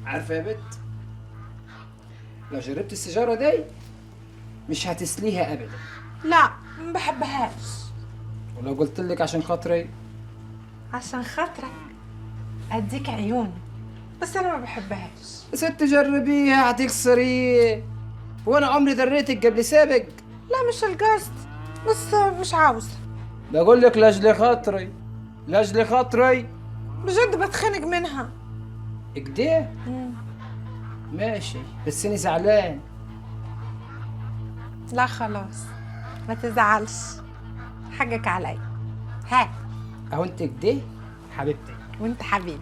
عارفه يا بت، لو جربت السيجارة دي مش هتسليها ابدا. لا ما بحبهاش. ولو قلت لك عشان خاطري؟ عشان خاطرك اديك عيوني، بس انا ما بحبهاش. يا ست جربيها هتكسري. هو انا عمري دريتك قبل سابق؟ لا مش القصد، بس مش عاوزه. بقول لك لاجل خاطري، لاجل خاطري. بجد بتخنق منها. كده؟ ماشي، بس انا زعلان. لا خلاص ما تزعلش، حقك عليا. ها اهو انت كده حبيبتي. وانت حبيبي.